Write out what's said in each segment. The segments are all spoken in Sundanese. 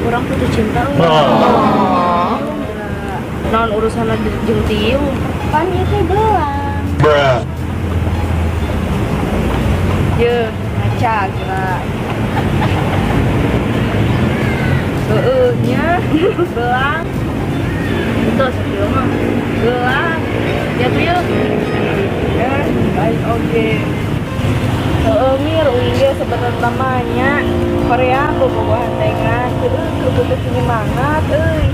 Urang putus cinta. Oh. Naon urusan jeung tiung? Pan ieu teh belang. Bruh. Ye, ngaca geura. Heeh nya, belang. Itu sakieu mah. Belang. Ya tuh yeuh. Eh, baik oge. Heeh mir uing ge sebenarnya mah nya Korea bobogohan tengan, heueuh keur putus nyemangat euy.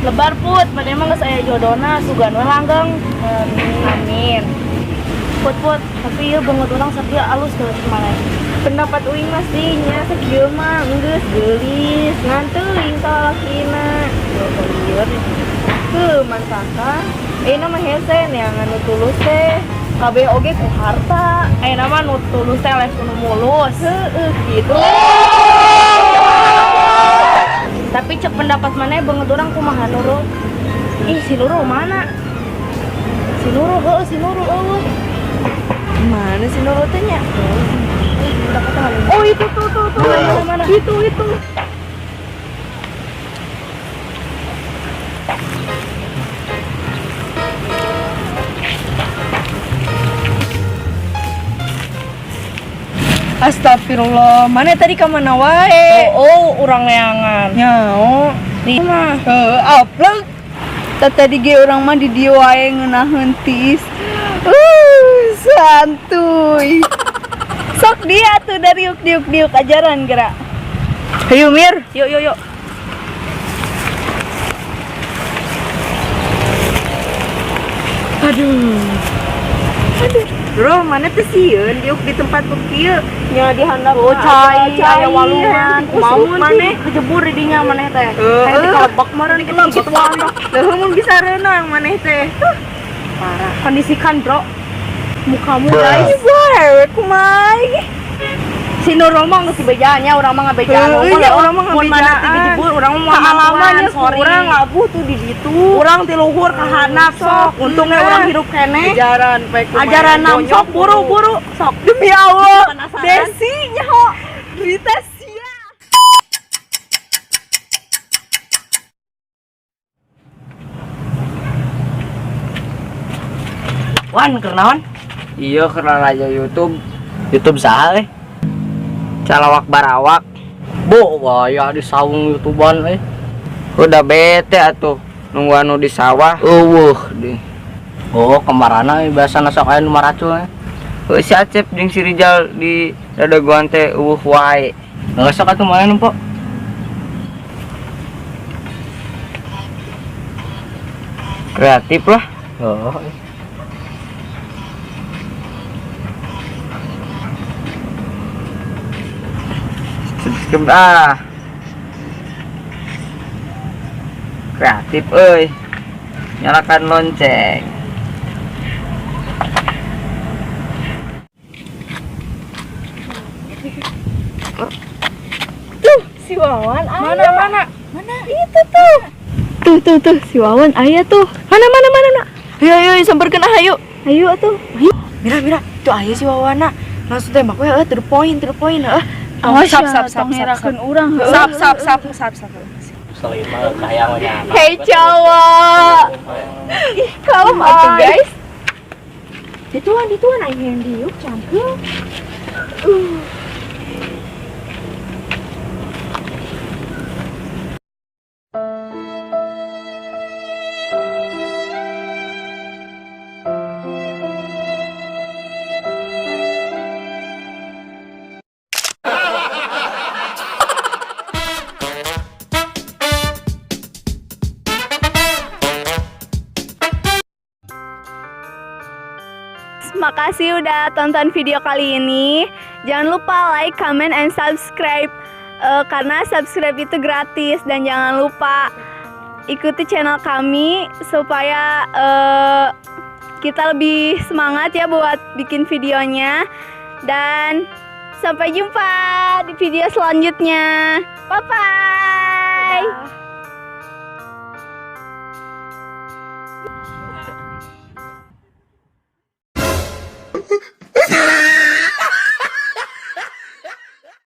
Lebar put, maneh mah geus aya jodona, sugan we langgeng. Amin. Amin. Put put, tapi ieu beungeut urang sakieu alus teu cek maneh. Pendapat uing mah sih nya sakieu mah geus geulis, ngan teuing ka lalakina. Lieur. Heuh, mantaka. Ayeuna mah hese neangan nu tulus teh. Kabeh oge ku harta. Ayeuna mah nu tulus teh les nu mulus. Heueuh kitu. Tapi cek pendapat maneh beungeut urang kumaha Nurul? Ih, si Nurul mana? Si Nurul, heueuh si Nurul eueuh. Mana si Nurul teh nya? Ih, udah kata. Oh, itu tuh tuh tuh. Mana mana? Itu. Astagfirullah, mana tadi ka mana wae? Oh, urang neangan. Nyao. Di mah. Heuh, aplek. Tadi ge urang mah di dieu wae ngeunaheun tiis. Santuy. Sok dia tuh dari diuk diuk diuk ajaran gerak. Ayo Mir. Yuk yuk yuk. Aduh. Aduh. Bro, mana teh sieun diuk di tempat nu kieu nya di handap. Oh, cai, aya walungan. Kumaha Maneh kejebur di dinya maneh teh. Heeh. Kayak dikelebak meureun Kelebak wae. Leuh mun bisa renang maneh teh. Parah. Kondisikan, Bro. Mukamu, Bruh. guys. Ih, kumaha. Si Nurul mah geus dibejaan nya, urang mah ngabejaan. Heueuh, nya urang mah Mun mana ngabejaan. teh dijebur, urang mah Kaalaman mantuan, ya sorry. urang labuh tuh di ditu. Urang ti luhur ka handap sok. Untungnya urang hidup keneh. Ajaran bae kumaha. Ajaran nam sok buru-buru sok. Demi Allah. Penasaran? Desi nyaho. Berita sia. Wan, keur naon? Iya, keur lalajo YouTube. YouTube saha euy? Calawak barawak. Bo, waya di saung YouTubean euy. Udah bete atuh nunggu anu di sawah. Eueuh di. Oh, kemarana euy biasana sok aya nu maracul euy. Heuh, si Acep jeung si Rijal di dadagoan teh eueuh wae. Geus sok atuh main nempo. Kreatif lah. Oh. Subscribe ah. Kreatif euy. Nyalakan lonceng. Tuh, si Wawan aya. Mana mana? Mana? Itu tuh. Tuh tuh tuh si Wawan aya tuh. Mana mana mana mana. Ayo ayo ayo, samperkeun ah ayo. Ayo atuh. Ayo. Mira, Mira, itu aya si Wawana. Langsung tembak we, to the point, to the point, heuh. Awas Sap, ya, sap, sap, tong sap, ngerakeun sap. urang heuh. Sap, sap, sap, sap, sap. Selin mah kaya mah nya. Hey cowok. Ih, kalem atuh guys. Dituan aing yang diuk cangkeul. Makasih udah tonton video kali ini. Jangan lupa like, comment, and subscribe. Karena subscribe itu gratis. Dan jangan lupa ikuti channel kami supaya kita lebih semangat ya buat bikin videonya. Dan sampai jumpa di video selanjutnya. Bye-bye. Dadah.